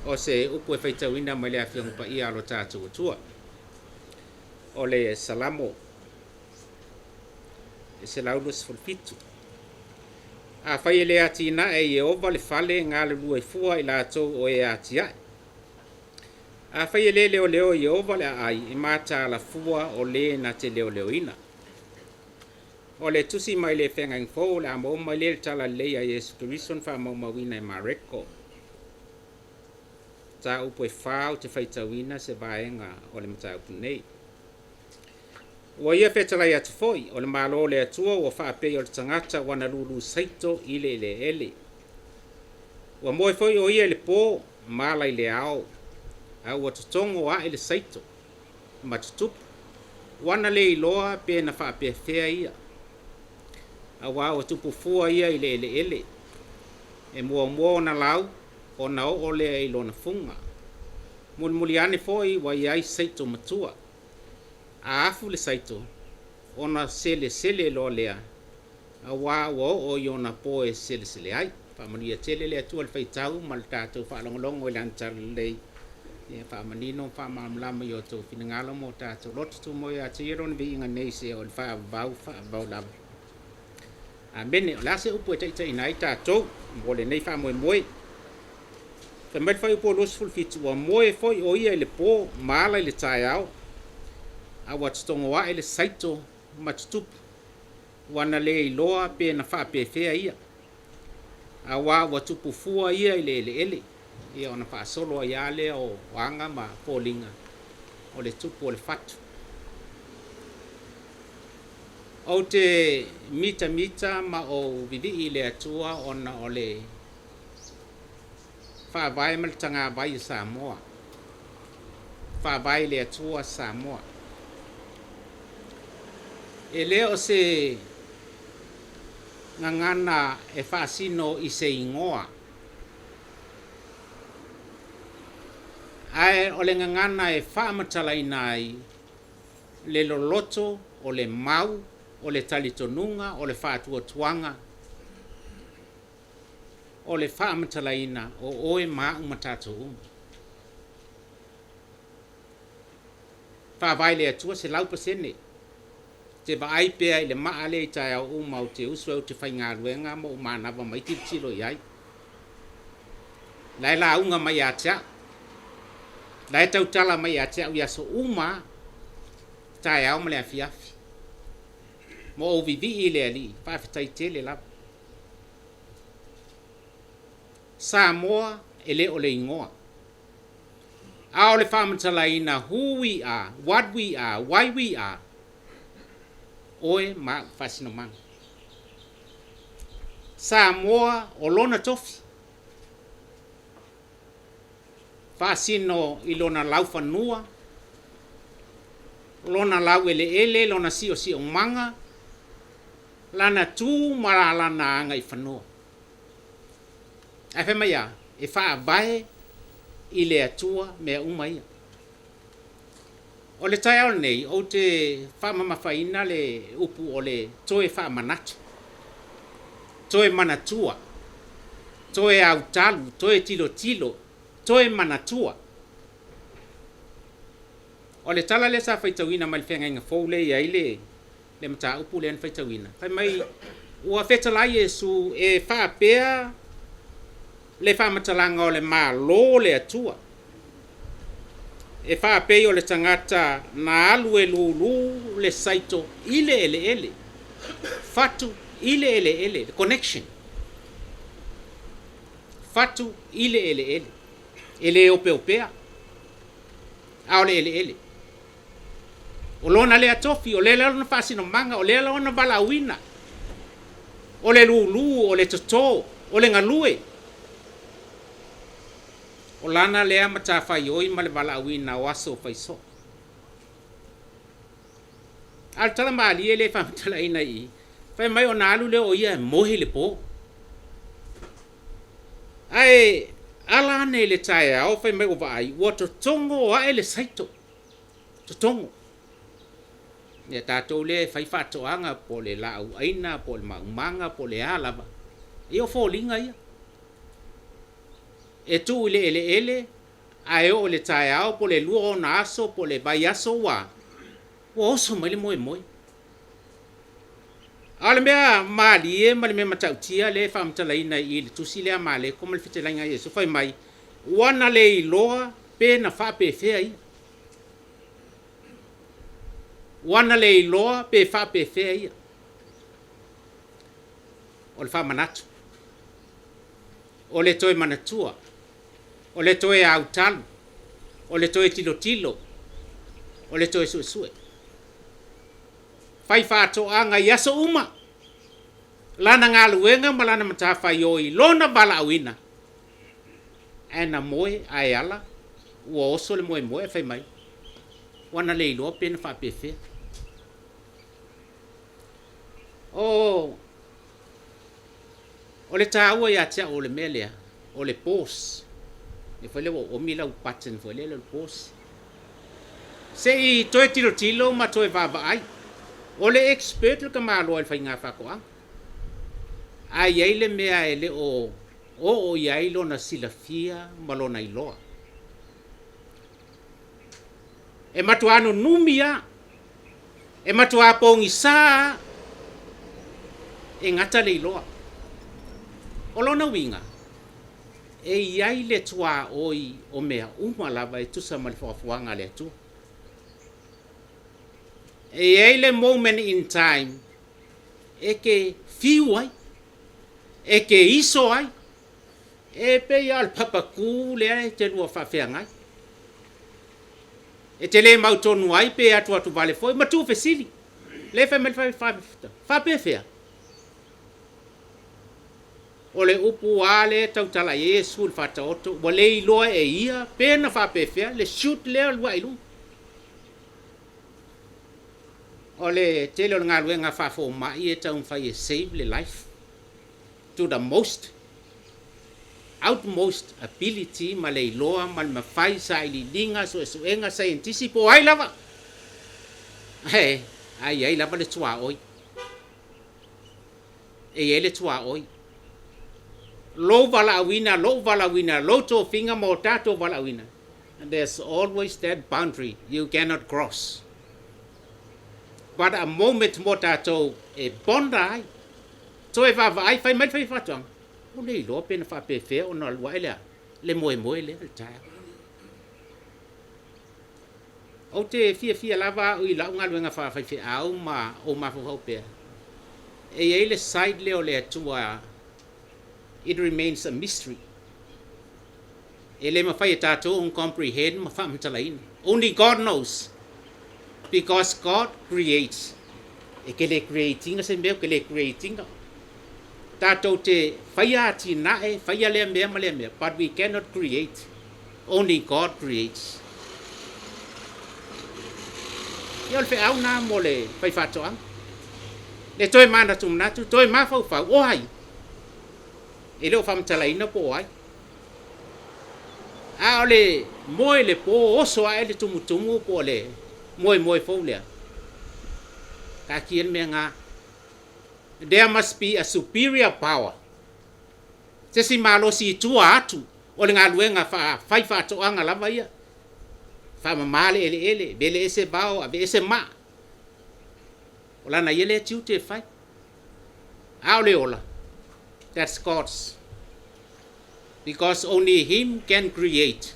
O se upu e faitauina mai le Afioga Paia a lo tatou Atua. O le Salamo e 127. Afai e le atinae e Ieova le fale, e galulue fua i latou o e atiae. Afai e le leoleo e Ieova le aai, e mataala fua o le na te leoleoina. O le tusi mai le Feagaiga Fou o le a maua mai lea i le Tala Lelei a Iesu Keriso na faamaumauina e Mareko. Mataupu e fa ou te faitauina se vaega o le mataupu nei. Ua ia fetalai atu foi, o le Malo o le Atua ua faapei o le tagata ua na lulu saito i le eleele. Ua moe foi o ia i le po ma ala i le ao, a ua totogo ae le saito ma tutupu, ua na le iloa pe na faapefea ia, auā ua tupu fua ia i le eleele, e muamua ona lau ona oo lea i lona fuga. Mulimuli ane foi ua i ai saito matua. A afu le saito, ona selesele loa lea, auā ua oo i ona po e selesele ai. Faamanuia tele le Atua i le faitau ma le tatou faalogologo i Lana Talalelei, ia faamanino ma faamalamalama i o outou finagalo ma o tatou loto tumau ia te Ia Lona viiga nei seia oo i le faavavau faavavau lava. Amene. O le a se upu e taitaiina ai tatou mo lenei faamoemoe? Fai mai le fuaiupu 27, Ua moe foi o ia i le po ma ala i le taeao, a ua totogo ae le saito ma tutupu, ua na le iloa pe na faapefea ia, auā ua tupu fua ia i le eleele. Ia ona faasolo ai lava lea o aga ma foliga o le tupu o le fatu. Ou te mitamita ma ou vivii i le Atua ona o le Faavae ma le Tagavai a Samoa. Faavae i le Atua Samoa. E le o se gagana e faasino i se igoa, ae o le gagana e faamatalaina ai le loloto o le mau, o le talitonuga, o le faatuatuaga, o le faamatalaina o oe ma a'u ma tatou uma. Faavae i le Atua 100%. Te vaai pea i le maa lea i taeao uma ou te usu ai ou te faigaluega ma ou manava mai tilotilo i ai. La e lauga mai ia te a'u. La e tautala mai ia te a'u i aso uma lava, taeao ma le afiafi. Ma ou vivii i le Alii, faafetai tele lava. Samoa e le o le igoa, a o le faamatalaina who we are, what we are, why we are, oe ma a'u faasinomaga. Samoa o lona tofi, faasino i lona laufanua, lona laueleele, lona siosiomaga, lana tu ma lana agaifanua. Ae fai mai a? E faavae i le Atua mea uma ia. O le taeao lenei, ou te faamamafaina le upu o le toe faamanatu, toe manatua, toe autalu, toe tilotilo, toe manatua. O le tala lea sa faitauina mai le Feagaiga Fou lea e i ai le le mataupu lea na faitauina, fai mai, Ua fetalai Iesu e faapea le faamatalaga o le Malo o le Atua, e faapei o le tagata na alu e lulu le saito i le eleele, fatu i le eleele, le connection, fatu i le eleele, e le opeopea, a o le eleele. O lona lea tofi, o lea lona faasinomaga, o lea lona valaauina, o le lulu, o le toto, o le galue. O lana lea matafaioi ma le valaauina o aso faisoo. A o le tala malie lea e faamatalaina i i, fai mai ona alu lea o ia e moe i le po. Ae ala ane i le taeao fai mai ua vaai, ua totogo ae le saito. Totogo. Ia tatou lea e fai faatoaga po o le laau aina po o le maumaga po o le a lava, ia o foliga ia. E tuu i le eleele ae oo i le taeao po o le lua ona aso po o le vaiaso ua ua oso mai le moemoe. A o le mea malie ma le mea matautia lea e faamatalaina i i le tusi lea a Mareko ma le fetalaiga a Iesu fai mai, ua na le iloa pe na faapefea ia. Ua na le iloa pe faapefea ia. O le faamanatu, o le toe manatua, o le toe autalu, o le toe tilotilo, o le toe suesue. Fai faatoaga i aso uma lana galuega ma lana matafaioi i lona valaauina, ae na moe ae ala ua oso le moemoe ae fai mai, ua na le iloa pe na faapefea. O le taua ia te au o le mea lea, o le pause. Lea foi lea ua ou omi lau button foi lea o le pause. Se i toe tilotilo ma toe vaavaai. O le expert le tamaloa i le faiga faatoaga. Ae i ai le mea e le o oo i ai lona silafia ma lona iloa. E matua nunumi lava, e matua pogisa lava, e gata le iloa. O lona uiga, e i ai le tuaoi o mea uma lava e tusa ma le foafoaga a le Atua. E i ai le moment in time e te fiu ai, e te iso ai, e pei lava o le papatu lea e te lua faafeagai. E te le mautonu ai pe atuatuvale foi ma tuufesili. Lea e fai mai le faapefea? O le upu lava lea e tautala i ai Iesu i le Faataoto, ua le iloa e ia pe na faapefea le shoot lea alu ae i luga. O le tele o le galuega faafomai e taumafai e save le life to the most outmost ability ma le iloa ma le mafai sailiiliga, suesuega, saienitisi po o ai lava, ae i ai lava le tuaoi. E i ai le tuaoi. Lou valaauina, lou valaauina, lou tofiga ma o tatou valaauina, there's always that boundary you cannot cross. But a moment mo tatou e ponder ai, toe vaavaai, fai mai le faifaatoaga, ua le iloa pe na faapefea ona alu ae le a, le moemoe lea i le taeao. Ou te fiafia lava au i lau galuega faafaifeau ma ou mafaufau pea, e i ai le side lea o le Atua, it remains a mystery. E le mafai e tatou ona comprehend ma faamatalaina. Only God knows because God creates. E ke le create ina se mea, ke le create ina. Tatou te faia atinae, faia lea mea ma lea mea, but we cannot create. Only God creates. Ia o le feau na mo le faifaatoaga. Le toe manatumanatu, toe mafaufau, o ai? E le o faamatalaina po o ai. A o le moe le po oso ae le tumutumu po o le moemoe fou lea. Taatia le mea na. There must be a superior power. Se isi malosi i tua atu o le galuega faifaatoaga lava ia. Faamama le eleele, vele ese vao, ave ese maa. O lana ia lea tiute e fai. A o le ola, that's God's. Because only Him can create.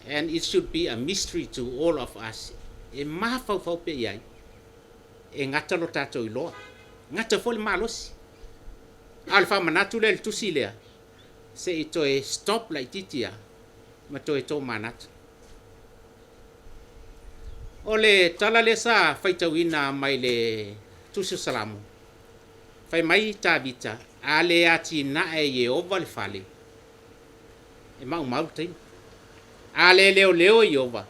And it should be a mystery to all of us. E mafaufau pea i ai, e gata lo tatou iloa. Gata foi le malosi. A o le faamanatu lea i le tusi lea, se i toe stop laitiiti lava ma toe tomanatu. O le tala lea sa faitauina mai le Tusi o Salamo, fai mai Tavita, A le atinae e Ieova le fale, e maumau le taimi. A le leoleo e Ieova,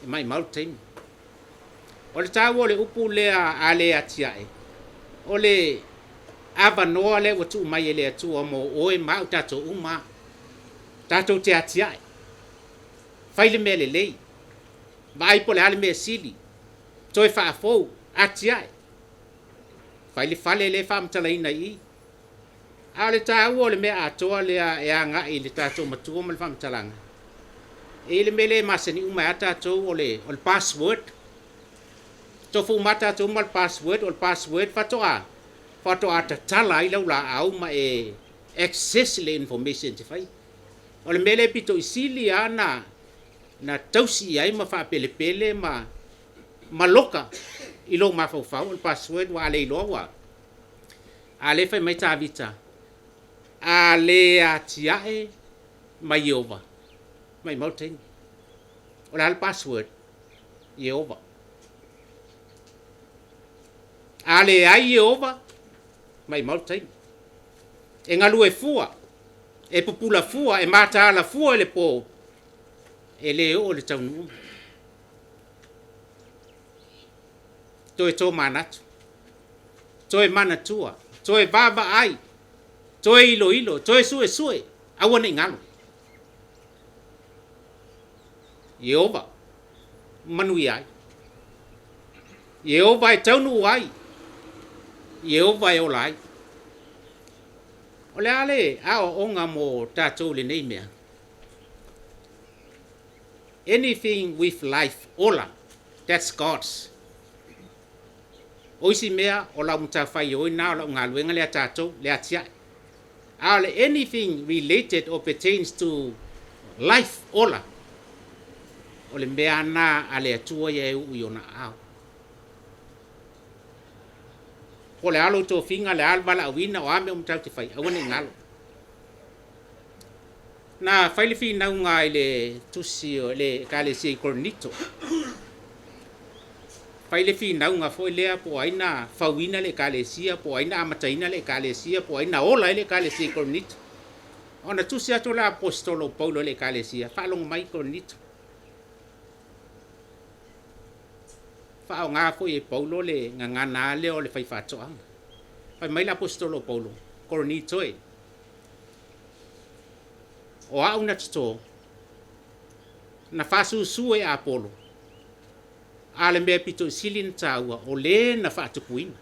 e maumau le taimi. O le taua o le upu lea a le atiae, o le avanoa lea ua tuu mai e le Atua mo oe ma au tatou uma, tatou te atiae. Fai le mea lelei, vaai po o le a le mea sili, toe faafou, atiae. Fai le fale lea e faamatalaina i i. A o le taua o le mea atoa lea e agai i le tatou matua ma le faamatalaga, e i ai le mea lea e masani uma ai lava tatou o le o le password. Tofu uma lava tatou ma le password, o le password faatoa faatoa tatala ai lau laau ma e access le information e te faia. O le mea lea e pito i sili lava na na tausi i ai ma faapelepele ma ma loka i lou mafaufau o le password ua a le iloa ua a lea e fai mai Tavita, a le atiae ma Ieova, maumau le taimi. O le a le password? Ieova. A leai Ieova, maumau le taimi. E galue fua, e pupula fua, e mataala fua i le po, e le oo i le taunuuga. Toe tomanatu, toe manatua, toe vaavaai, toe iloilo, toe suesue, aua ne i galo. Ieova, manuia ai. Ieova e taunuu ai, Ieova e ola ai. O le a le aoaoga mo tatou i lenei mea? Anything with life, ola, that's God's. O isi mea o lau matafaioi na o lau galuega lea tatou, le atiae. A o le anything related or pertains to life, ola, o le mea na a le Atua ia e uu i ona aao. Po o le a lou tofiga, le a le valaauina, o a mea uma tatou te fai, aua ne i galo. Na fai le finauga i le tusi o le Ekalesia i Korinito. Fai le finauga foi lea po o ai na fauina le Ekalesia, po o ai na amataina le Ekalesia, po o ai na ola ai le Ekalesia i Korinito. Ona tusi atu le Aposetolo o Paulo i le Ekalesia, faalogo mai Korinito. Faaaoga foi e Paulo le gagana lea o le faifaatoaga. Fai mai le Aposetolo o Paulo, Korinito e, o au na toto, na faasusu e Apolo, a o le mea pito i sili ona taua, o le na faatupuina.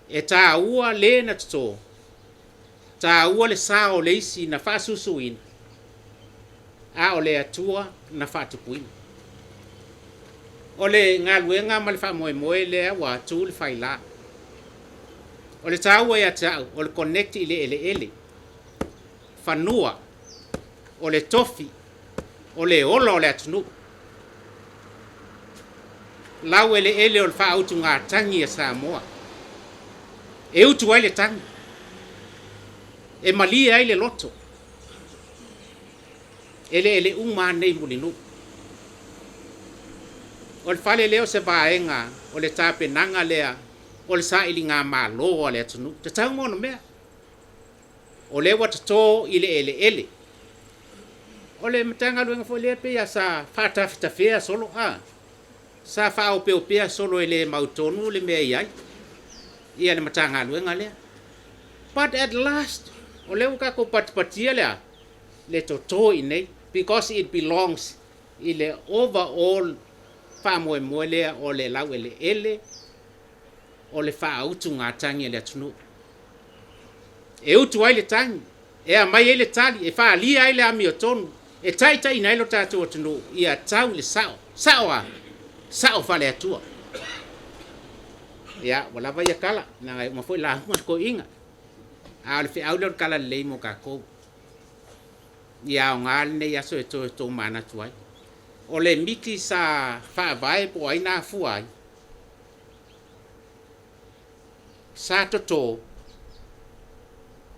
E taua le na toto, taua le sao o le isi na faasusuina, a o le Atua na faatupuina. O le galuega ma le faamoemoe lea ua tu le faila. O le taua ia te au, o le connect i le eleele, fanua, o le tofi, o le ola o le atunuu. Lau eleele o le faautugatagi a Samoa. E utu ai le tagi, e malie ai le loto. Eleele uma lava nei Mulinuu. O le fale lea o se vaega o le tapenaga lea o le sailigamalo a le atunuu. Tatau ma ona mea. O lea ua toto i le eleele. O le Matagaluega foi lea pei lava sa faatafetafea solo a, sa faaopeopea solo e le mautonu le mea e i ai ia le Matagaluega lea. But at last, o lea ua tatou patipatia le a? Le toto i inei because it belongs i le overall faamoemoe lea o le laueleele o le faautugatagi a le atunuu. E utu ai le tagi, e aumai ai le tali, e faaalia ai le amiotonu, e taitaiina ai lo tatou atunuu ia tau i le sao. Sao a? Sao faale-Atua. Ia, ua lava ia tala, leaga e uma foi lauga le toeaina. A o le feau lea o le tala lelei mo tatou. Ia aoga lenei aso e toe tomanatu ai. O le miti sa faavae po o ai na afua ai, sa toto,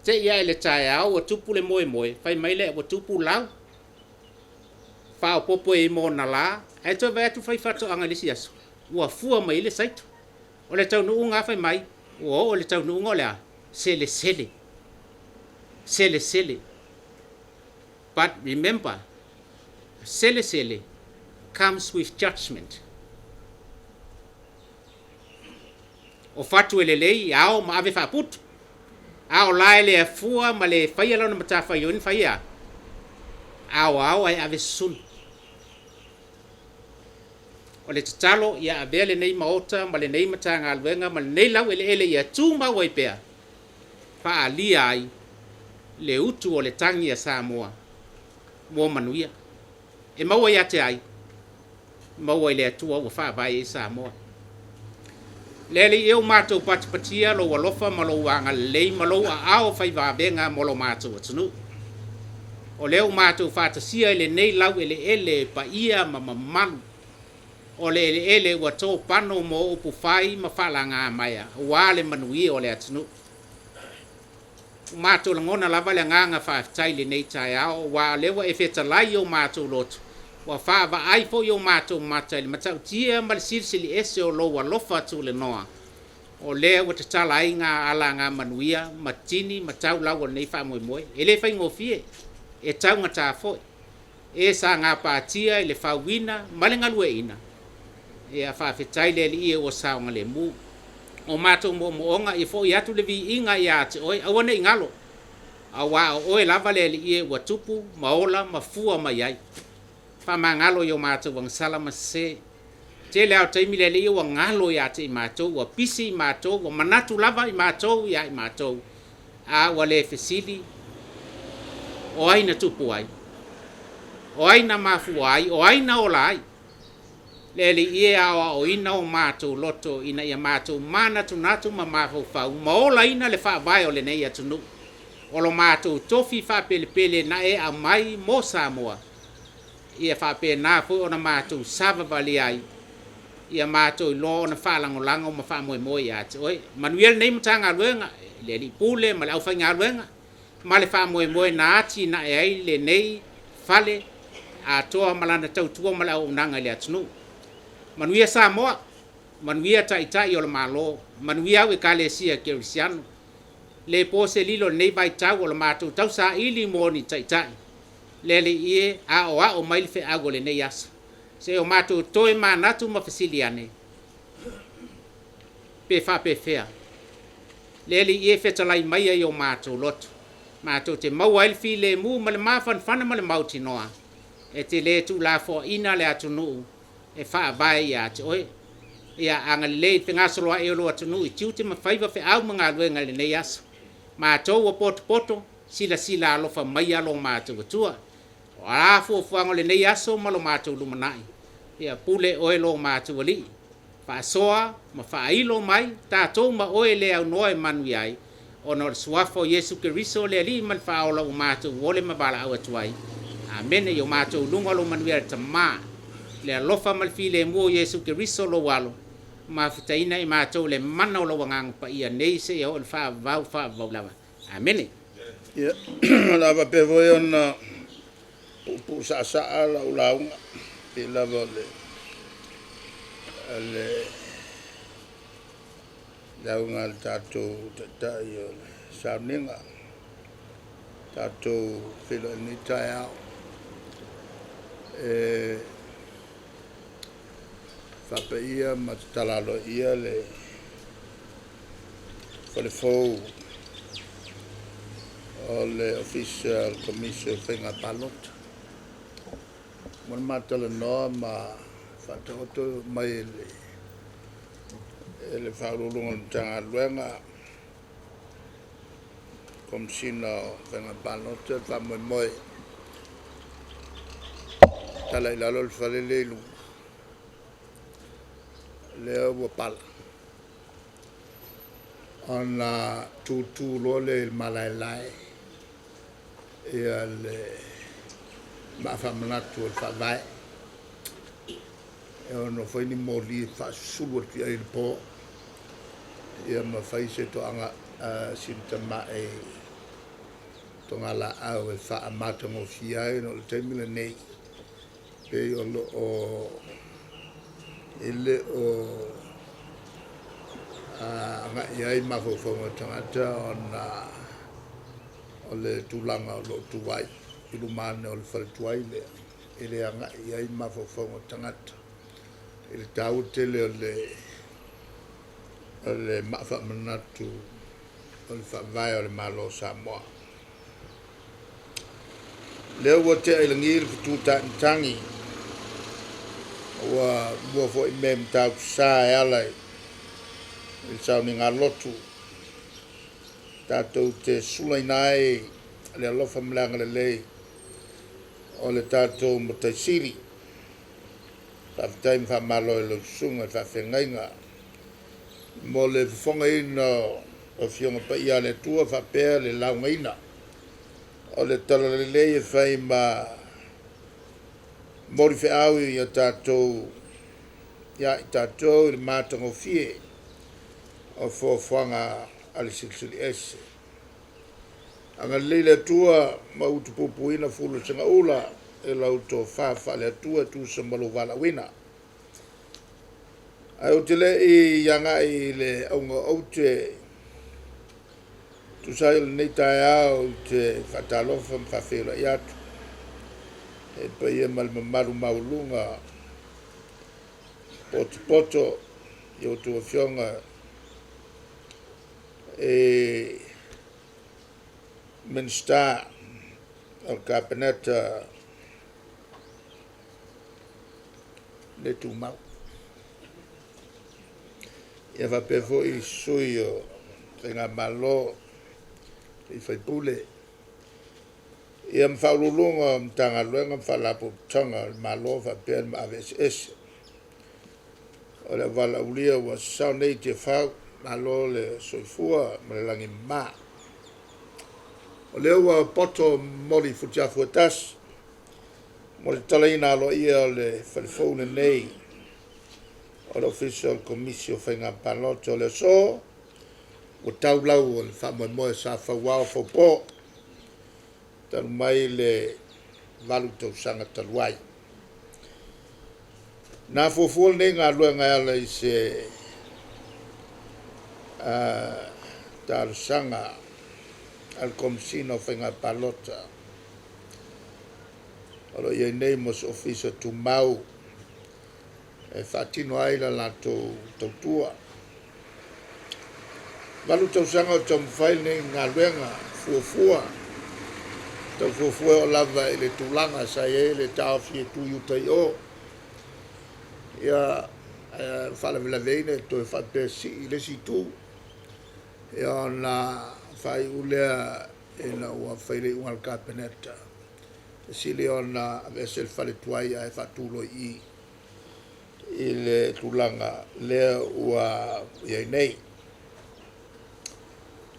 te i ae i le taeao ua tupu le moemoe, fai mai lea ua tupu lau, faaopoopo i ai ma ona la, ae toe vaai atu le faifaatoaga i le isi aso, ua fua mai ai le saito. O le taunuuga lava fai mai, ua oo i le taunuuga o le a? Selesele. Selesele. But remember, selesele comes with judgment. O fatu e lelei, ao ma ave faaputu. A o la e le afua ma le faia lona matafaioi na fai a? Aoao ae ave susunu. O le tatalo ia avea lenei Maota ma lenei Matagaluega ma lenei laueleele ia tumau ai pea, faaalia ai le utu o le tagi a Samoa mo manuia. E maua ia te ai? Maua i le Atua ua faavae ai Samoa. Le Alii e o matou patipatia lou alofa ma lou agalelei ma lou aao faivavega mo lo matou atunuu. O lea ua matou faatasia i lenei laueleele paia ma mamalu o le eleele ua topano mo upu fai ma faalagamaea aua le manuia o le atunuu. Ua matou lagona lava le agaga faafetai i lenei taeao, aua o lea ua e fetalai i o matou loto, ua faavaai foi o matou mata i le matautia ma le silisili ese o lou alofa tulenoa, o lea ua tatala ai ngā alagamanuia ma tini ma taulau o lenei faamoemoe. E le faigofie, e taugata foi. E sa gapatia i le fauina ma le galueaiina, ia faafetai le Alii e ua saogalemu. O matou moomooga ia foi atu le viiga ia te oe, aua ne i galo, aua o oe lava le Alii e ua tupu ma ola ma fua mai ai. Faamagalo i o matou agasala ma sese. Tele lava o taimi le Alii ua galo ia te i matou, ua pisi i matou, ua manatu lava i matou ia i matou, a ua le fesili o ai na tupu ai, o ai na mafua ai, o ai na ola ai. Le Alii e aoaoina o matou loto ina ia matou manatunatu ma mafaufau ma olaina le faavae o lenei atunuu. O lo matou tofi faapelepele na e aumai mo Samoa, ia faapena foi ona matou savavalia ai, ia matou iloa ona faalagolago ma faamoemoe ia te oe. Manuia lenei Matagaluega i le Alii Pule ma le aufaigaluega ma le faamoemoe na atinae ai lenei fale atoa ma lana tautua ma le auaunaga i le atunuu. Manuia Samoa, manuia Taitai o le Malo, manuia au Ekalesia Kerisiano. Le po se lilo i lenei vaitau o le matou tausaili mo ni taitai, le Alii e aoao mai le feau o lenei aso. Se o matou toe manatu ma fesili ane, pe faapefea. Le Alii e fetalai maia i o matou loto, matou te maua ai le filemu ma le mafanafana ma le mautinoa, e te le tuulafoaiina le atunuu e faavae ia te oe. Ia agalelei i le fegasoloai o lou atunuu i tiute ma faiva, feau ma galuega i lenei aso. Matou ua potopoto, silasila alofa maia lo matou Atua. O a fuafuaga o lenei aso ma lo matou lumanai, ia pule oe lo matou Alii. Faasoa ma faailo mai tatou ma oe le aunoa e manuia ai, ona o le suafa o Iesu Keriso le Alii ma le Faaola ua matou ole ma valaau atu ai. Amene. I o matou luga o lou manuia le Tama, le alofa ma le filemu o Iesu Keriso lou Alo, mafutaina i matou le mana o lou Agaga Paia nei seia oo i le faavavau faavavau lava. Amene. Ia, o le a faapea foi ona puupuu saasaa lau lauga, pei lava o le lauga a le tatou Taitai o le sauniga, tatou feiloai nei taeao. E faapaia ma tatala aloaia le fale fou o le Ofisa o le Komisi o Faiga Palota. Mo le matalanoa ma faataoto mai e le Faauluuluga o le Matagaluega, Komesina o Faiga Palota le faamoemoe, tala i lalo le fale lea i luga, lea ua pala, ona tutu loa lea i le malaelae le maa faamanatu o le Faavae, e ono fai ni moli e faasusulu atu i ai i le po, ia ma fai se toaga, sina tamai togalaau e faamatagofie ai, ona o le taimi lenei, e pei o lo o e le o agai i ai mafaufauga o tagata ona o le tulaga o lo o tu ai i luma ane o le fale tuai lea, e le agai i ai mafaufauga o tagata i le taua tele o le maa faamanatu o le Faavae o le Malo o Samoa. Lea ua tea i lagi le fetu taimatagi. Ua mua foi mea mataupu sa e ala i le sauniga lotu tatou te sulaina ai le alofa ma le agalelei o le tatou Matai Sili. Faafetai ma faamalo i lau susuga i le faafeagaiga mo le fofogaina o Afioga Paia a le Atua faapea le laugaina o le talalelei e fai ma moli feau ia tatou ia i tatou i le matagofie o foafoaga a le Silisili Ese. Agalelei le Atua ma utupupuina fulu o segaula e lau tofa faale-Atua e tusa ma lou valaauina. Ae ou te le i agai i le auga o aute tusa ai o lenei taeao, ou te faatalofa ma faafeiloai atu e paia ma le mamalu maualuga potopoto i outou afioga e Minisita o le Kapeneta le tumau. Ia faapea foi sui o Faigamalo i faipule, ia ma faauluuluga o Matagaluega ma Faalapotopotoga a le Malo faapea le maave eseese o le auvalaulia ua sasao nei i Tiafau. Malo le soifua ma le lagi mama. O lea ua poto moli futiafu e tasi mo le tatalaina aloaia o le falefou lenei o le Ofisa o le Komisi o Faiga Palota. O le aso ua tau lau o le faamoemoe sa fauao faupo talu mai le 8 tausaga talu ai. Na fuafua lenei galuega e ala i se talosaga a le Komesina o Faiga Palota o lo o i ai nei mo se ofisa tumau e faatino ai la latou tautua. 8 tausaga o taumafai lenei galuega fuafua, tau fuafua o lava i le tulaga sa i ai le taofi e tu i uta i o. Ia, faalavelave e toe faapea sii i le isi itu. Ia ona faaiu lea ina ua fai le iuga a le Kapeneta, e sili ona aveese le fale tuai ae faatu loa i i i le tulaga lea ua i ai nei.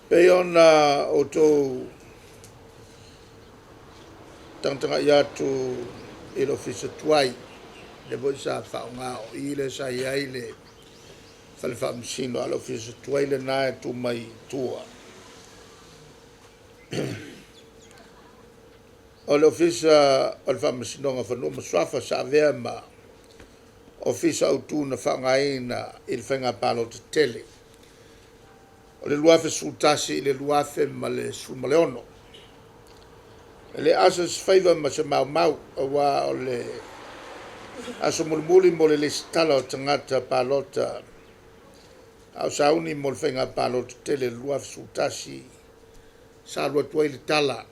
Pei ona outou tagatagai atu i le ofisa tuai, lea foi sa faaaoga o i lea sa i ai le fale faamasino, a o le ofisa tuai lena e tu mai i tua. O le Ofisa o le Faamasinoga o Fanua ma Suafa sa avea ma ofisa autu na faaaogaina i le faiga palota tele o le 2011 i le 2016. E le asa se faiva ma se maumau, aua o le aso mulimuli mo le lesitala o tagata palota a o sauni mo le faiga palota tele 2011, sa alu atu ai le tala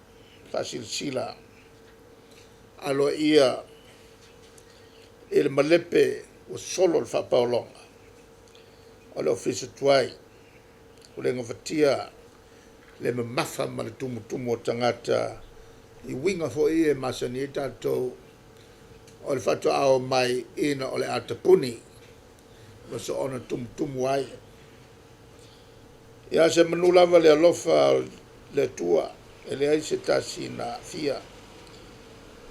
faasilasila aloaia i le malepe ua solo le faapaologa o le ofisa tuai, ua le gafatia le mamafa ma le tumutumu o tagata i uiga foi e masani ai tatou o le faatoa omai ina o le a tapuni ma soona tumutumu ai. Ia se manu lava le alofa o le Atua, e leai se tasi na aafia,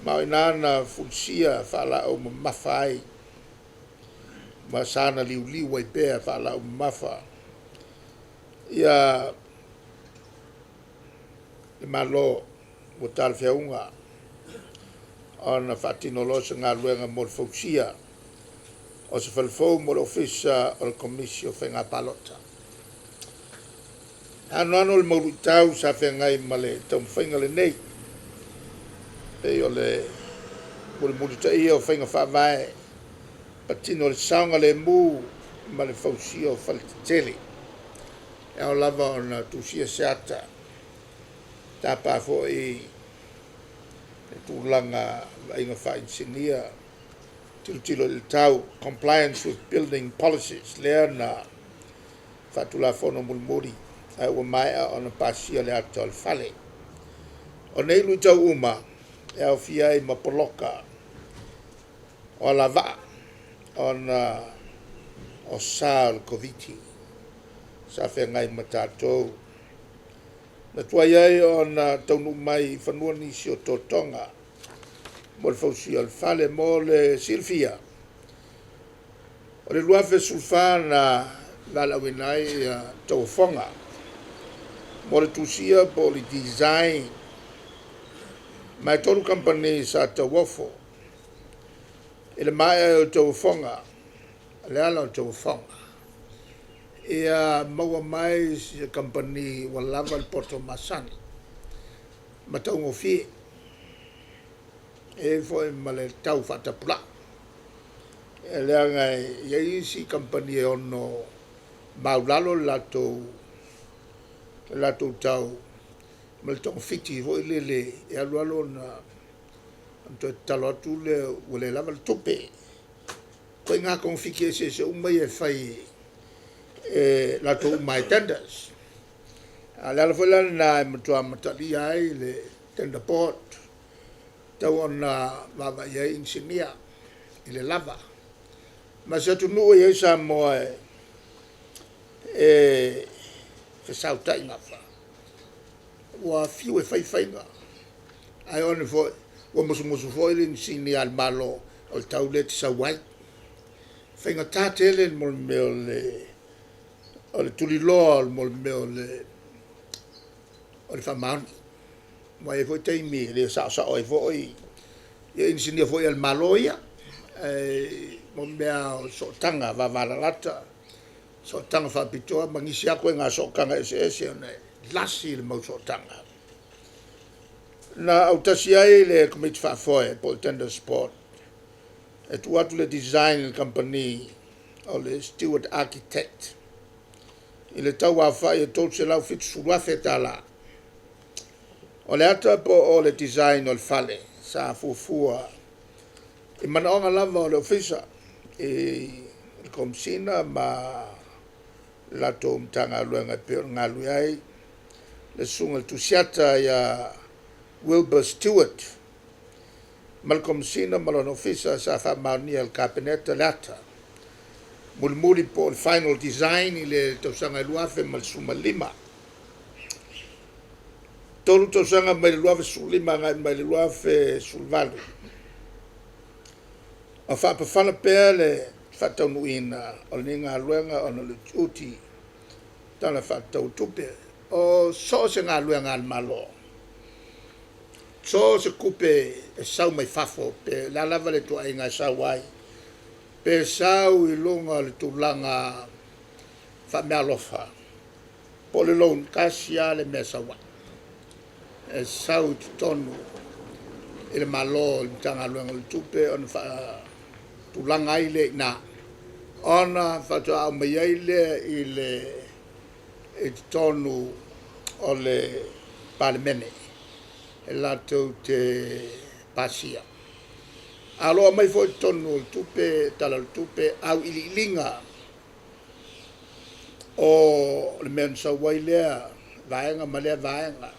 ma o ina na fulisia faalaau mamafa ai ma sana liuliu ai pea faalaau mamafa ia le Malo ua talafeauga ona faatino loa se galuega mo le fausia o se falefou mo le Ofisa o le Komisi o Faiga Palota. Anoano le mau luitau sa feagai ma le taumafaiga lenei, pei o le mulimulitaia o faiga faavae patino le saogalemu ma le fausia o faletetele. E ao lava ona tusia se ata, tapa foi le tulaga vaaiga faainisinia. tilotilo i le tau, compliance with building policies, lea na faatulafono mulimuli ae ua maea ona pasia le ata o le fale. O nei luitau uma e aofia ai ma poloka o alavaa ona o sa o le Koviti sa feagai ma tatou. Na tuai ai ona taunuu mai i fanua nisi o totoga mo le fausia o le fale. Mo le silafia, o le 2014 na valaauina ai ia tauofoga mo le tusia po o le design, ma e 3 kamupani sa tauofo. I le maea ai o tauofoga, o le ala o tauofoga, ia maua mai se kamupani ua lava le poto masani ma taugofie, e i ai foi ma le tau faatapulaa, e leaga e i ai isi kamupani e ono maulalo le latou tau ma le togafiti foi lele e alu alu ona toe tatalo atu lea ua le lava le tupe. Ituaiga togafiti eseese uma ia e fai e latou uma lava i tenders. A o le ala foi la lena e matua mataalia ai le tender board, e tatau ona vaavaai i ai inisinia i le lava. Ma o se atunuu e i ai Samoa e fesautai gafa, ua fiu e fai faiga, ae oo ane foi ua musumusu foi le inisinia a le Malo o le tau lea e te sau ai. E faigata tele mo le mea o le tuliloa mo le mea o le faamaoni. Aua e i ai foi taimi e le saosao ai foi ia inisinia foi a le Malo ia, ae mo mea lava o sootaga vavalalata, sootaga faapitoa ma nisi lava ituaiga sootaga eseese ona e lasi le mau sootaga. Na autasi ai le Komiti Faafoe po o le Tenders Board e tuu atu le design i le kamupani o le Steward Architect i le tau aofai e $370,000. O le ata po o le design o le fale sa fuafua i manaoga lava o le Ofisa i le Komesina ma le latou Matagaluega e pei ona galulue ai le Susuga i le Tusiata ia Wilbur Stewart ma le Komesina ma lona Ofisa sa faamaonia e le Kapeneta le ata mulimuli po o le final design i le tausaga e 2015. 3 tausaga mai le 2015 agai mai le 2018 o faapafala pea le faataunuuina o lenei galuega ona o le utiuti Tala Faatatau o Tupe. O so o se galuega a le Malo, so o se tupe e sau mai fafo, pe o le a lava le ituaiga e sau ai, pe sau i luga o le tulaga faameaalofa po o le loan, tasi lava le mea e sau ai, e sau i totonu i le Malo i le Matagaluega o le Tupe ona faatulaga ai lea i ina, ona faatoa aumai ai lea i totonu o le Palemene e latou te pasia. Ae o lo o aumai foi i totonu o le tupe, Tala o le Tupe auiliiliga o le mea na sau ai lea vaega ma lea vaega,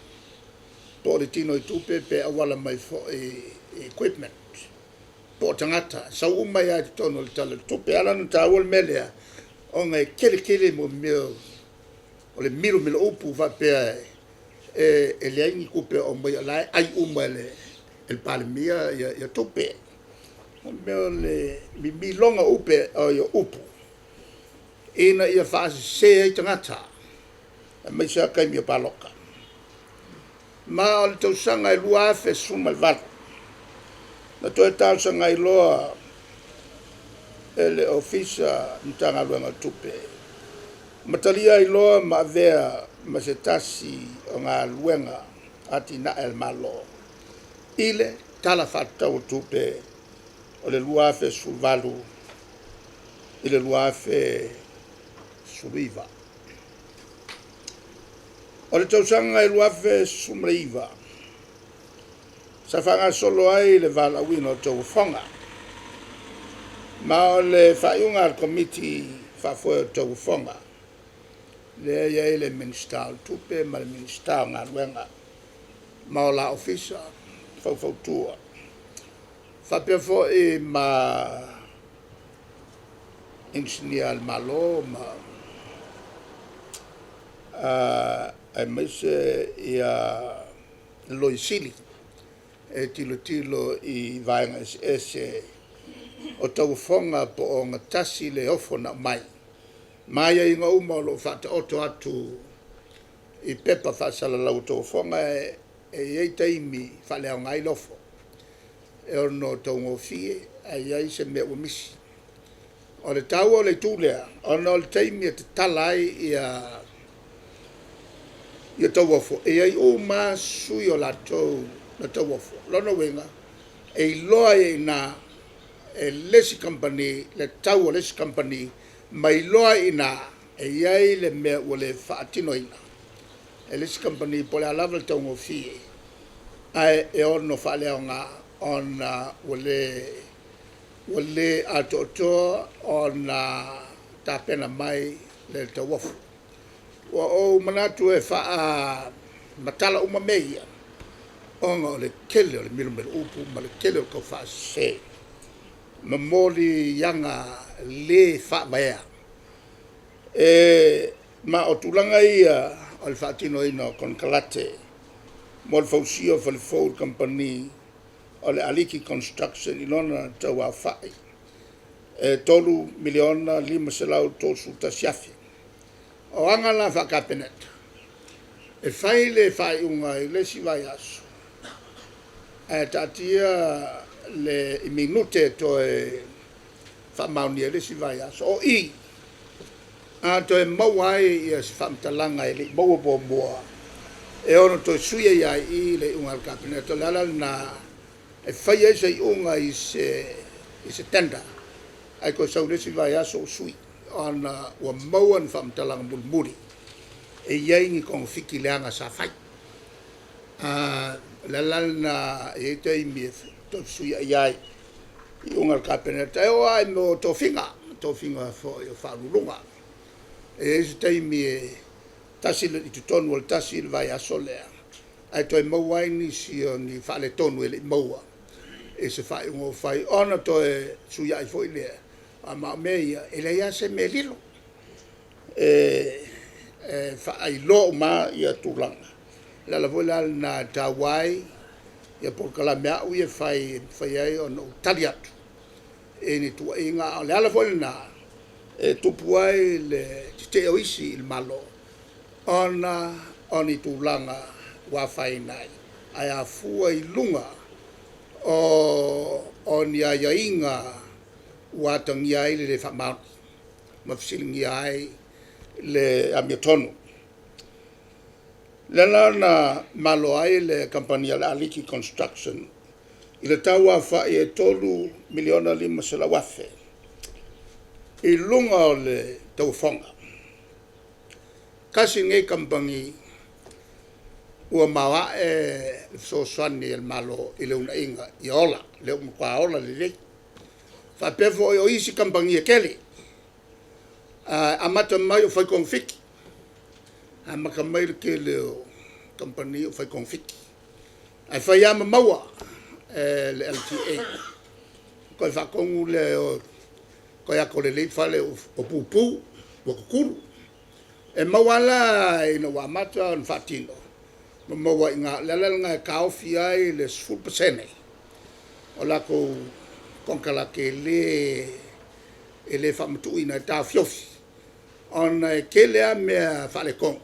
po o le tinoitupe pe auala mai foi i equipment po o tagata, e sau uma ai lava i totonu o le Tala o le Tupe. E ala ona taua le mea lea, ona e tele tele mo mea o le milomilo upu faapea e leai ni tupe o aumaia o la e ai uma e le Palemia ia tupe. O le mea o le mimiloga o upu ina ia faasese ai tagata aemaise lava taimi o palota. Ma o le tausaga e 2018 na toe talosaga ai loa e le Ofisa Matagaluega o Tupe ma talia ai loa ma avea ma se tasi o galuega atinae a le Malo i le Tala Faatatau o Tupe o le 2018 i le 2019. O le tausaga e 2019 sa faagasolo ai le valaauina o tauofoga. Ma o le faaiuga a le Komiti Faafoe o Tauofoga, lea e i ai le Minisita o Tupe ma le Minisita o Galuega ma o la Ofisa faufautua, faapea foi ma Inisinia a le Malo ma aemaise le Loia Sili e tilotilo i vaega eseese o tauofoga po o ogatasi le ofo na aumai ma aiaiga uma o lo o faataoto atu i pepa faasalalau o tauofoga. E i ai taimi e faaleaoga ai le ofo, e ono taugofie ae i ai se mea ua misi. O le taua o le itu lea, ona o le taimi e tatala ai ia tauofo, e i ai uma lava sui o latou na tauofo. O lona uiga e iloa ai i ina e le isi kamupani le tau a le isi kamupani ma iloa ai i ina e i ai le mea ua le faatinoina e le isi kamupani po o le a lava le taugofie, ae e ono faaleaoga ona ua le atoatoa ona tapena mai le tauofo. Ua ou manatu e faamatala uma mea ia, ona o le tele o le milomilo upu ma le tele o le taufaasese ma moliaga le faavaea. Ma o tulaga ia o le faatinoina o konekarate mo le fausia o fale fou i le Kamupani o le Ah Liki Construction i lona tauaofai e $3,531,000. O aga la faa-Kapeneta, e fai le faaiuga i le isi vaiaso ae taatia i minute e toe faamaonia ai le isi vaiaso. O i a toe maua ai se faamatalaga e le i maua muamua e ono toe sui ai lava i i le iuga a le Kapeneta. O le ala lena e fai ai se iuga i se tender ae toe sau i le isi vaiaso ua sui ona ua maua ni faamatalaga mulimuli e i ai ni togafiti leaga sa fai. O le ala la lena e i ai taimi e toe fesuiai ai iuga a le Kapeneta, e oo lava i mea o tofiga, tofiga foi o Faauluuluga. E i ai isi taimi e tasi i totonu o le tasi le vaiaso lea ae toe maua ai nisi o ni faaletonu e le i maua i se faaiuga ua fai ona toe fesuiai foi lea. Ma o mea ia, e leai lava se mea e lilo, e faailoa uma lava tulaga. O le ala foi la lena e taua ai polokalame a au ia e fai e mafai ai ona ou tali atu i ni tuuaiga. A o le ala foi lena e tupu ai le tetee o isi i le Malo ona o ni tulaga ua afaina ai, ae afua i luga o ni aiaiga ua atagia ai le le faamaoni ma fesiligia ai le amiotonu. O lea la na malo ai le Kamupani a le Ah Liki Construction i le tauaofai e $3,500,000 i luga o le tauofoga. Tasi lenei kamupani ua maoae le fesoasoani a le Malo i le uunaina ia ola, lea ua matua ola lelei. Faapea foi o isi kamupani e tele, amata mai o fai togafiti, amata mai le tele o kamupani o fai togafiti, ae fai lava ma maua e le LTA. Ona toe faatonu lea e o e toe ato lelei fale ua pupu ua tutulu. E maua lava la ina ua amata ona faatino ma maua ai i ina. O le ala lena e taofi ai le 10% o latou konekarate e le faamatuuina e taofiofi ona e tele lava mea faaletonu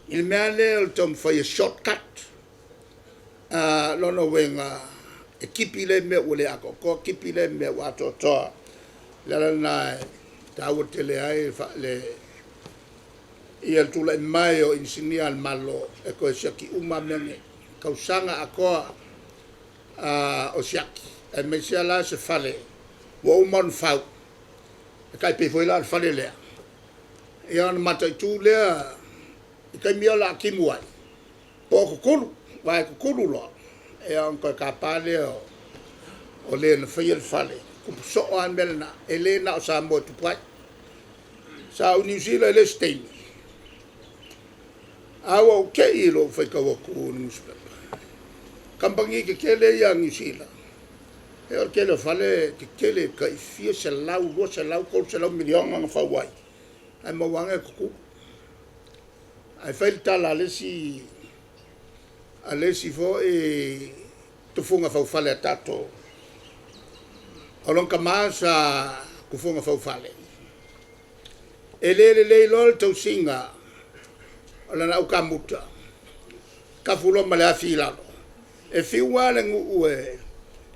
i le mea lava lea o le taumafai e shortcut. O lona uiga e tipi lea mea ua le atoatoa, tipi lea mea ua atoatoa. O le ala lena e taua tele ai le tulai mai o inisinia a le Malo e toe siaki uma lava mea nei, tausaga atoa o siaki aemaise lava la se fale ua uma ona fau, e tai pei foi la o le fale lea, ia ona mataitu lea i taimi ia o le a timu ai po o tutulu, aua e tutulu loa, ia ona toe tapa lea o le na faia le fale. Tupu soo lava le mea lena, e le na o Samoa e tupu ai. Sa ou i Niu Sila i le isi taimi, a ua ou te i i lou faitau atu i le nusipepa, kamupani tetele ia a Niu Sila, e o le tele o fale tetele tai fia selau, 200, 300 miliona na fau ai, ae maua ane e tutulu. Ae fai le tala a le isi foi tufuga faufale a tatou, o lona tama sa tufuga faufale, e le lelei loa le tausiga o lana aukamuta, tafu loa ma le afi i lalo, e fiu lava le nuu e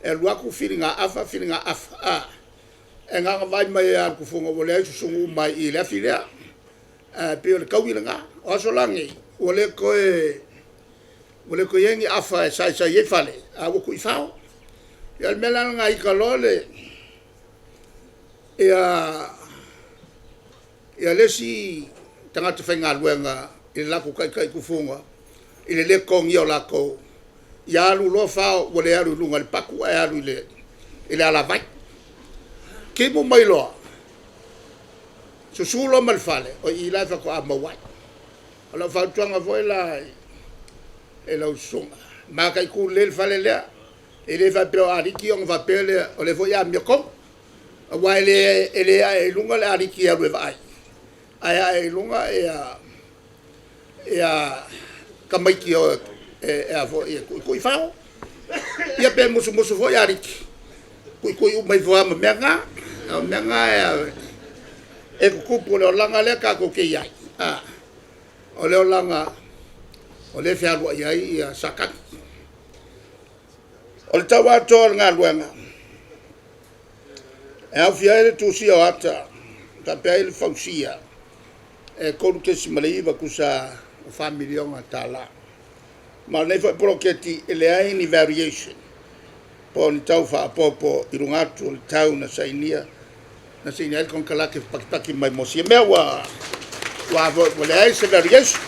alu atu filiga afa, filiga afa, e na ona vaai mai lava e le tufuga ua leai se susunuuma mai i le afi lea. Ae pei o le taui lena. O aso la nei, ua le toe i ai ni afa e saisai ai fale, a ua tuifao. Ia o le mea la lena a ita loa ia le isi tagata faigaluega i le latou taitai tufuga i le le totogia o latou, ia alu loa fao ua le alu i luga o le patu ae alu i le alavai. Timu mai loa, susu loa ma le fale, o i la faatoa maua ai. O lau fautuaga foi la i lau susuga, mataitu lelei le fale lea, e le faapea o aliki ona faapea lea o lea foi e amiotonu, aua e le ae i luga le aliki e alu e vaai, ae ae i luga tamaiti e o e tuitui fao. Ia pe musumusu foi aliki, tuitui uma ifo lava ma mea na. O mea na e tutupu, o le olaga lea tatou te i ai, o le olaga o lea e fealuai ai Satani. O le tau atoa o le galuega, e aofia ai le tusia o ata faapea ai le fausia, e $3.9 tusa o $4 miliona. Ma o lenei foi poloketi e leai ni variation po o ni tau faaopoopo i luga atu o le tau na sainia ai le konekarate patipati mai mo sia mea ua leai se variation.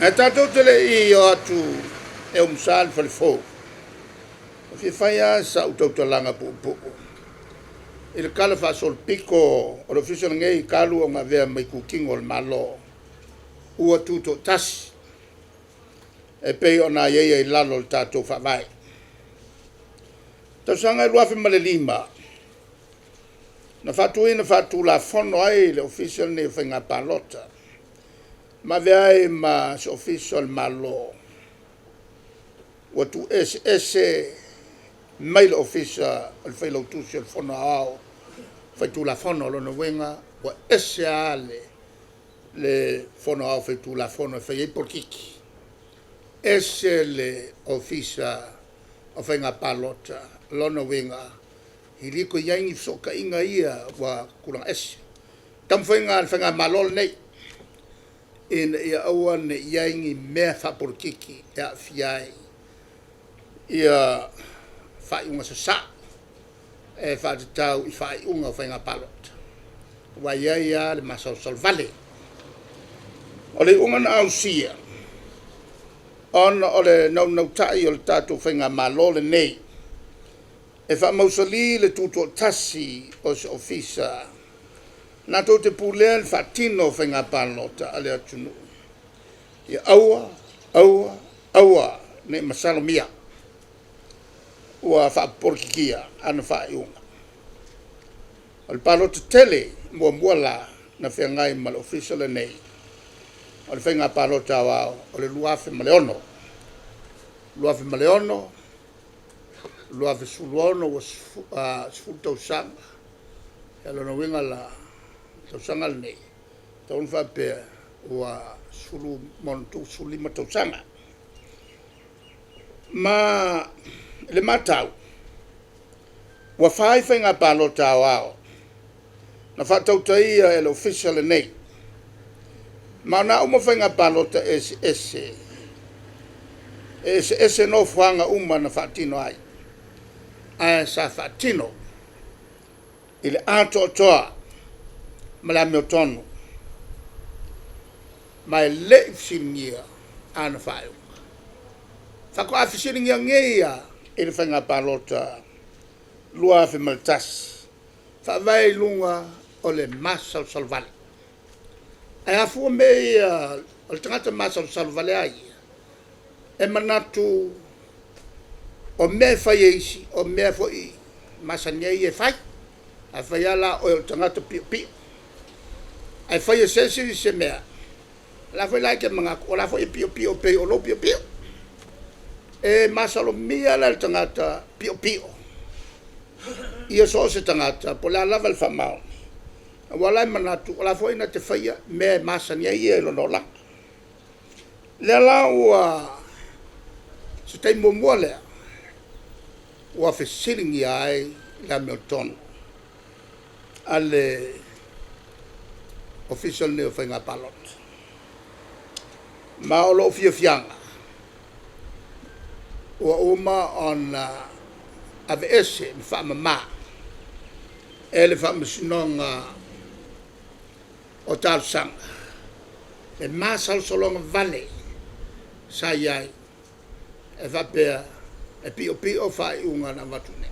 Ae tatou te le i o atu e umusa le fale fou, e fia fai lava sau tautalaga puupuu i le talafaasolopito o le Ofisa lenei talu ona avea ma itutino o le Malo ua tutoatasi e pei ona aiaia i lalo o le tatou Faavae. Tausaga e 2005, na faatuina faatulafono ai le Ofisa lenei o Faiga Palota, ma avea ai ma se Ofisa o le Malo ua tuueseese mai le Ofisa o le Failautusi o le Fono Aoao Faitulafono. O lona uiga ua ese lava le Fono Aoao Faitulafono e fai ai polokiki, ese le Ofisa o Faiga Palota. O lona uiga e le toe i ai ni fesootaiga ia ua tulaga ese. O taumafaiga a le Faigamalo lenei, ina ia aua ne i i ai ni mea faapolokiki e aafia ai ia faaiuga sasao e faatatau i faaiuga o faiga palota, aua e i ai lava le masalosalo vale. O le iuga na ausia ona o le naunautai o le tatou Faigamalo lenei e faamausali le tutoatasi o se Ofisa latou te pulea le faatino o faiga palota a le atunuu, ia aua, aua, aua ne i masalomia ua faapolokikia ana faaiuga. O le palota tele muamua la na feagai ma le Ofisa lenei, o le Faiga Palota Aoao o le 2006. 2006, 2016 ua 10 tausaga. O lona uiga la, o le tausaga lenei, e tatau ona faapea ua 10 + 15 tausaga. Ma i le matau, ua fai faiga palota aoao na faatautaia e le Ofisa lenei, ma o a uma faiga palota eseese, e eseese nofoaga uma na faatino ai, ae sa faatino i le atoatoa ma le amiotonu, ma e le i fesiligia ana faaiuga. Faatoa fesiligia nei lava i le faiga palota 2001, faavae i luga o le masalosalo vale. Ae afua mea ia o le tagata masalosalo vale lava ia, e manatu o mea e fai e isi, o mea foi e masani ai ia e fai. Afai lava la o oe o le tagata piopio ae fai e se isi se mea, o la foi la e te manatu o la foi e piopio pei o lou piopio. E masalomia la e le tagata piopio ia so o se tagata po o le a lava le faamaoni, aua o la e manatu o la foi na te faia mea e masani ai ia i lona olaga. O lea la ua se taimi muamua lea ua fesiligia ai le amiotonu a le Ofisa lenei o Faiga Palota. Ma o lou fiafiaga ua uma ona aveese ma faamama e le Faamasinoga o Talosaga le masalosaloga vale sa i ai e faapea e piopio faaiuga na avatu i inei.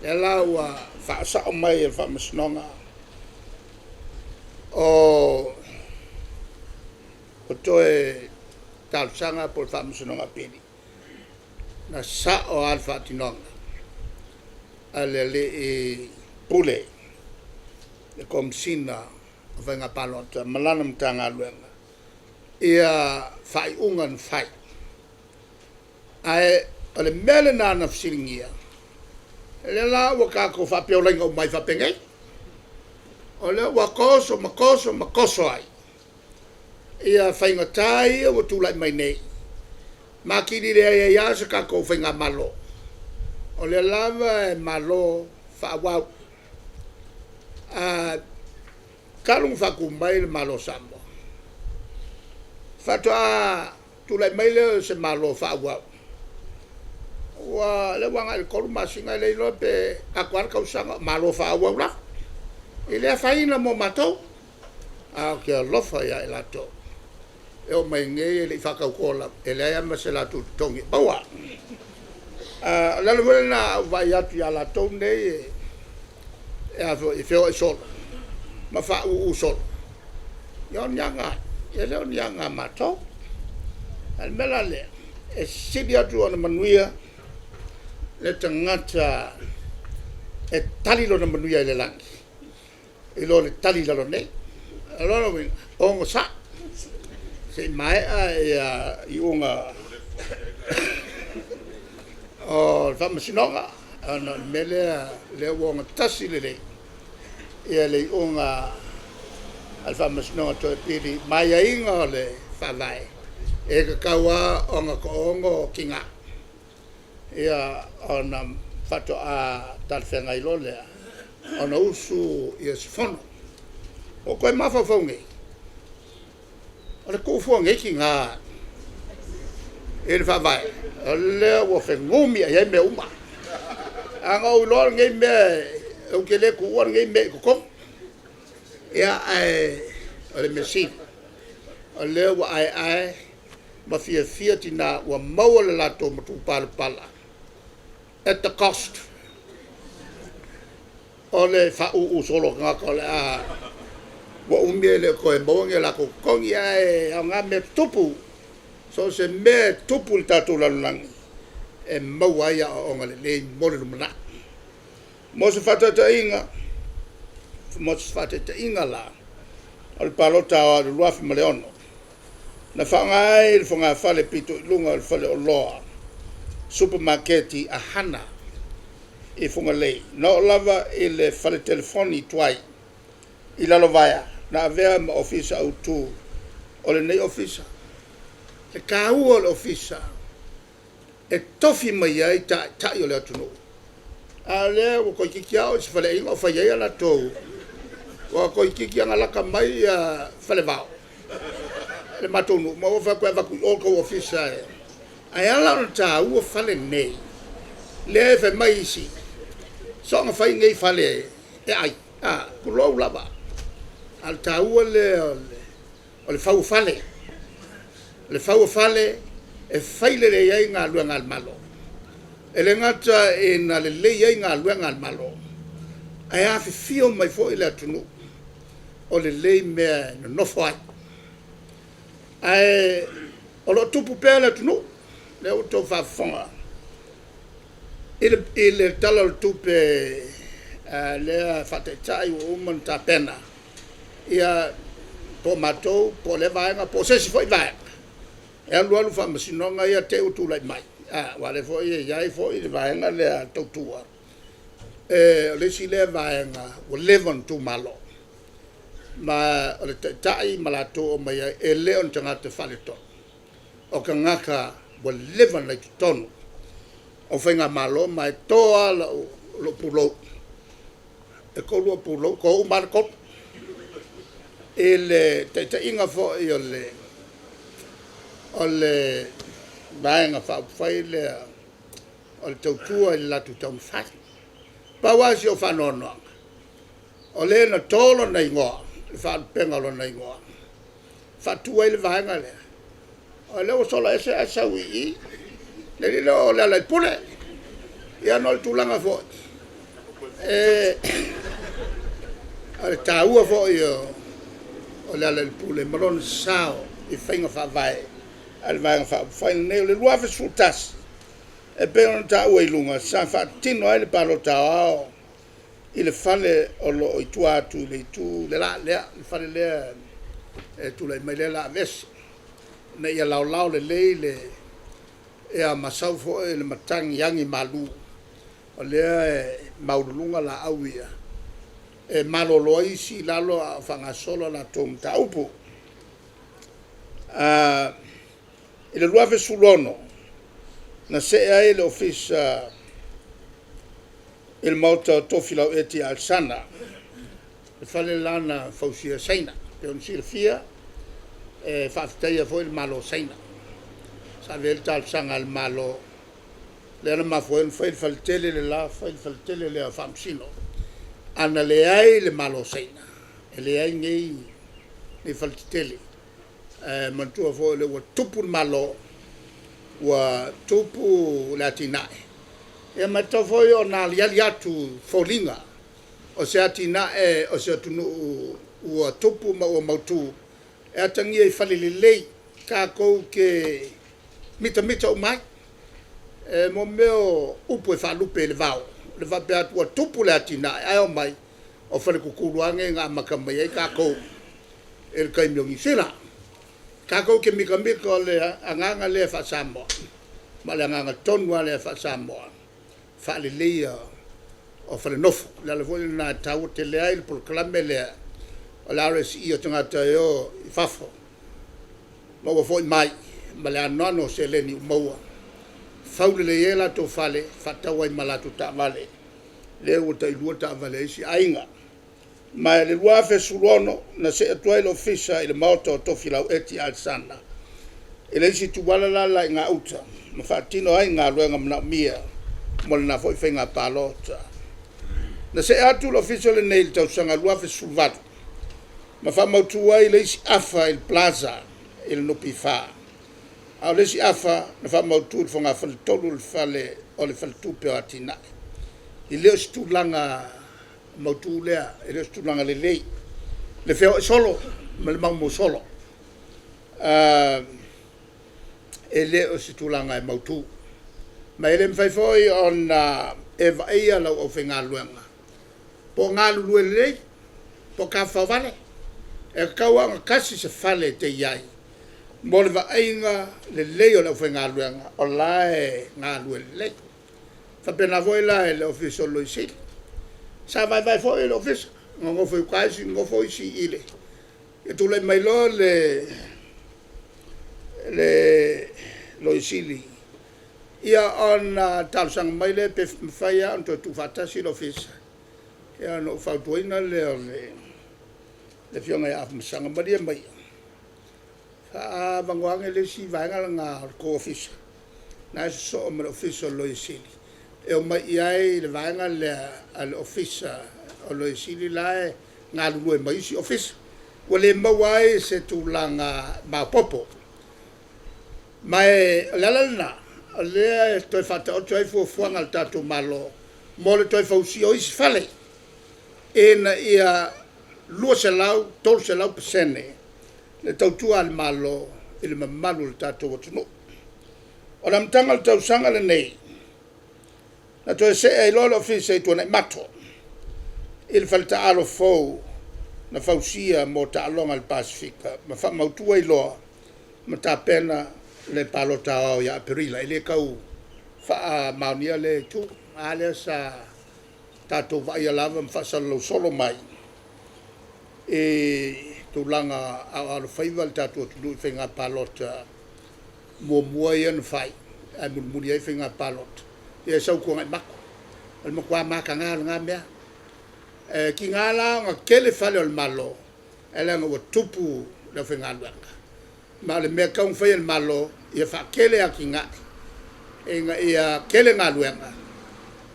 O lea la ua faasao mai e le Faamasinoga o toe talosaga po o le Faamasinoga Apili, na sao lava le faatinoga a le Alii Pule, le Komesina o Faiga Palota ma lana Matagaluega ia faaiuga na fai. Ae o le mea lena na fesiligia, o lea la ua tatou faapiolaina uma ai faapenei, o lea ua toso ma toso ma toso ai ia faigata ia ua tulai mai nei, ma atili leai ai lava se tatou Faigamalo, o lea lava e malo faaauau. Talu ona faatu mai le Malo o Samoa, faatoa tulai mai lea o se Malo faaauau, o lea ua agai i le 3 masina, e le iloa pe atoa le tausaga o malo faaauau lava. E le afaina mo matou, ae ou te alofa ia i latou e oo mai nei e le i faatauto lava, e leai lava ma se latou totogi o maua. O le ala foi lena a ou vaai atu ia i latou nei e feoai solo ma faauu solo, ia o ni aga e le o ni aga a matou. A o le mea la lea, e sili atu ona manuia le tagata e tali lona manuia i le lagi i lo le tali i lalo nei. O lona uiga, onosai se i maea iuga o le Faamasinoga, ona o le mea lea, o lea ua ogatasi lelei le iuga a le Faamasinoga Toe Apili ma aiaiga o le Faavae, e tatau lava ona toaono tina ona faatoa talafeagai loa lea ona usu se fono. Ua ou toe mafaufau nei, o le tuufua o nei tina i le Faavae, o lea ua fenumiai ai mea uma. Ana ou iloa lenei mea, ou te le tuua lenei mea i totonu. Ia, ae o le mea sili o lea ua aeae ma fiafia tina ua maua le latou matupalapala at the cost o le faauu solo o tagata o le a ua umi e le o toe maua ni o latou totogi, ae aoga mea tutupu. So o se mea e tupu i le tatou lalolagi, e maua ai aoaoga lelei mo le lumanai. Mo se faataitaiga la, o le palota aoao i le 2006, na faaaoga ai le fogafale pito i luga o le faleoloa supamakeki a Hana i Fugalei, na oo lava i le fale telefoni tuai i Lalovaea, na avea ma ofisa autu o lenei ofisa. Le taua o le ofisa e tofi mai ai taitai o le atunuu, a o lea ua toeitiiti lava oo i se faleaiga o fai ai a latou, ua toeitiiti lava na lata mai Falevao le matou nuu ma ou fai atu, e avatu i o le tou ofisa. Ae ala ona taua fale nei, lea e fai mai isi, soona fai nei fale e ai, a, tulou lava. A o le taua lea o le fau o fale, o le fau o fale e fai lelei ai galuega a le Malo. E le gata ina lelei ai galuega a le Malo, ae afifio mai foi le atunuu o lelei mea e nonofo ai. Ae o lo o tupu pea le atunuu, lea ua outou faafofoga i le Tala o le Tupe lea faataitai ua uma ona tapena, ia po o matou po o lea vaega po o se isi foi vaega, e alu alu faamasinoga ia te i ua tulai mai, aua o lea foi e i ai foi le vaega lea tautua, o le isi lea vaega ua leva ona tuumalo, ma o le Taitai ma latou o omai ai, e le o ni tagata faaletonu, o tagata ua leva ona i totonu o Faigamalo, ma e to lava lou pulou, e 3 ou pulou, e to uma lava le 3, i le taitaiga foi o le Vaega Faaupufai lea o le Tautua i le latou taumafai. Pau lava si ou faanoanoaga, o le na to lona igoa, le faalupega o lona igoa, faatu ai le vaega lea, o lea ua sola ese ae sau i i le alii lea o Lealailepule. Ia ona o le tulaga foi o le taua foi o Lealailepule ma lona sao i faiga faavae a le Vaega Faaupufai lenei. O le 2011 e pei ona taua i luga, sa faatino ai le palota aoao i le fale o lo o i tua atu i le itu le la lea, le fale lea e tulai mai lea o le a aveese, ina ia laolao lelei le ma sau foi le matagi agimalu, o lea e maualuluga laau ia e malolo ai isi i lalo a o faagasolo a latou mataupu. I le 2016, na see ai le Ofisa i le Maota o Tofilau Eti Alesana, le fale la na fausia e Saina. E pei ona silafia, e faafetaia foi le Malo o Saina sa ave i ai le talosaga a le Malo, lea na mafua ai ona fai le faletele le la, fai le faletele lea o Faamasino. A na leai le Malo o Saina, e leai nei faletetele. Ae manatua foi o lea ua tupu le Malo, ua tupu le atinae, ia ma e tatau foi ona aliali atu foliga o se atinae o se atunuu ua tupu ma ua mautu, e atagia i fale lelei tatou te mitamita uma ai. E mo mea o upu e faalupe i le vao, le faapea atu ua tupu le atinae, ae omai o faletutulu lava nei na amata mai ai tatou i le taimi o Niu Sila. Tatou te mitamita, o le agaga lea faa-Samoa, ma o le agaga tonu lava lea faa-Samoa, faaleleia o fale nofo. O le ala foi lena e taua tele ai le polokalame lea o le RSE o tagata e o i fafo ma ua foi mai ma le anoano o seleni ua maua, fau lelei ai o latou fale, faatau ai ma latou taavale, lea ua tailua taavale a isi aiga. Ma i le 2016 na see atu ai le Ofisa i le Maota o Tofilau Eti Alesana, i le isi tuala la la i gauta ma faatino ai galuega manaomia mo lena foi faiga palota. Na see atu le Ofisa lenei i le tausaga 2018 ma faamautu ai le isi afa i le Plaza i le NPF, a o le isi afa na faamautu i le fogafaletolu o le Faletupe o Atinae. E le o se tulaga mautu lea, e le o se tulaga lelei le feoai solo ma le maumau solo. E le o se tulaga e mautu, ma e le mafai foi ona e vaaia lau aufaigaluega po o galulue lelei po o tafafao vale. E tatau lava ona tasi se fale e te i ai mo le vaaiga lelei o le aufaigaluega o la e galulue lelei. E faapena foi la i le Ofisa o le Loia Sili, sa vaevae foi le Ofisa, nonofo i uta isi, nonofo isi i le… Ia tulai mai loa le Loia Sili, ia ona talosaga mai lea pe mafai lava ona toe tuufaatasi le Ofisa. Ia ona ou fautuaina lea o le Afioga ia Afamasaga, malie maia, faaavanoa ane le isi vaega lena o le tou Ofisa la e sosoo ma le Ofisa o le Loia Sili e omai i ai le vaega lea a le Ofisa o le Loia Sili la e galulue ma isi Ofisa, ua le maua ai se tulaga maopoopo. Ma o le ala lena O lea e toe faataoto ai fuafuaga a le tatou Malo mo le toe fausia o isi fale ina ia 200, 300% le tautua a le Malo i le mamalu o le tatou atunuu. O le amataga o le tausaga lenei, na toe see ai loa le Ofisa i Tuanaimato i le faletaalo fou na fausia mo taaloga a le Pasefika ma faamautu ai loa ma tapena le palota aoao ia Aperila. E le tau faamaonia lea itu, a lea sa tatou vaaia lava ma faasalalau solo mai i tulaga a o alofaiva le tatou atunuu i faiga palota muamua ia na fai, ae mulimuli ai faiga palota, ia e sau i Tuanaimato. O le matua mataga o lena mea. E tiga la ona tele fale o le Malo ae leaga ua tupu le aufaigaluega. Ma o le mea e tatau ona fai e le Malo, ia faatele atinae ina ia tele galuega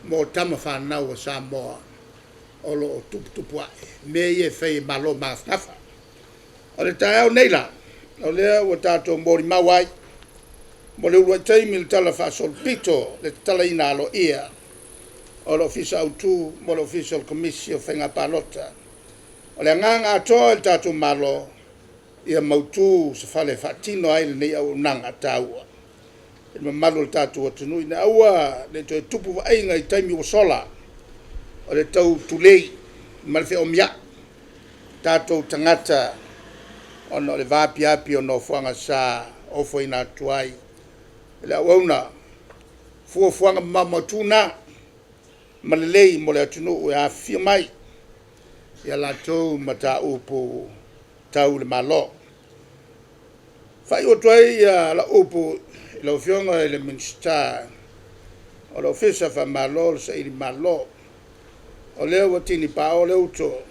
mo tama fanau a Samoa o lo o tuputupu ae, mea ia e fai e Malo magafagafa. O le taeao nei la, o lea ua tatou molimau ai mo le uluai taimi i le talafaasolopito le tatalaina aloaia o le Ofisa Autu mo le Ofisa o le Komisi o Faiga Palota. O le agaga atoa i le tatou Malo, ia mautu se fale e faatino ai lenei auaunaga taua i le mamalu o le tatou atunuu, ina ia aua ne i toe tupu vaaiga i taimi ua sola o le tau tulei ma le feomiai tatou tagata ona o le vaapiapi o nofoaga sa ofoina atu ai le auauna. Fuafuaga mamao mautu na ma lelei mo le atunuu e afifio mai i a latou mataupu tau le Malo. Faaiu atu ai lau upu i lau Afioga i le Minisita o le Ofisa Faamalo o le Sailimalo, o lea ua tini pao le uto,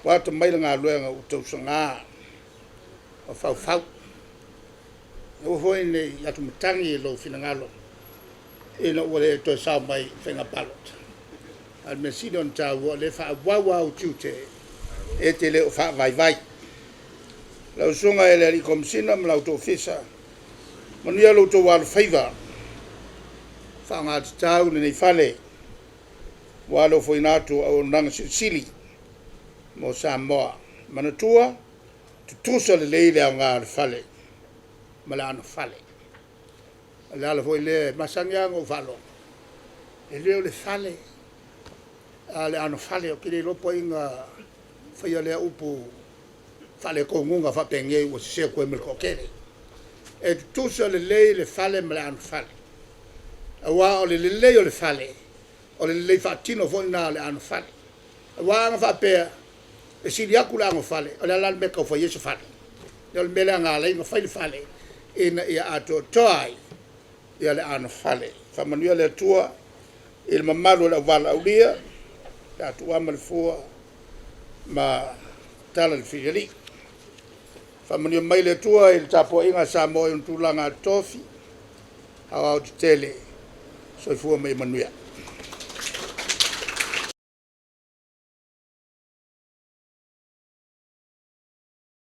ua atamai le galuega ua tausaga o faufau. Aua foi ne i atumatagi i lou finagalo ina ua le toe sao mai i faiga palota, a o le mea sili ona taua o lea e faaauau lava ou tiute e te le o faavaivai. Lau Susuga i le Komesina ma la outou Ofisa, manuia lo outou alofaiva, faaaoga tatau lenei fale aua le ofoina atu o auaunaga silisili mo Samoa. Manatua, tutusa lelei le aoga o le fale ma le anofale. O le ala foi lea e masani lava ona ou faalogo, e le o le fale a o le anofale. Ou te le iloa po o ai na faia lea upu faale-tonuga faapenei ua sese atu ai ma le toatele. E tutusa lelei le fale ma le anofale, aua o le lelei o le fale, o le lelei faatino foi lena o le anofale. Aua ana faapea e sili atu le anofale, o le a la le mea e tau fai ai se fale? O le mea lea na ala ai ona fai le fale, ina ia atoatoa ai le anofale. Faamanuia le Atua i le mamalu o le auvalaaulia ia Tuua ma le Fua ma Tala i le Filialii. Faamanuia mai le Atua i le tapuaiga a Samoa i ona tulaga tofi, aoaotetele. Soifua ma ia manuia.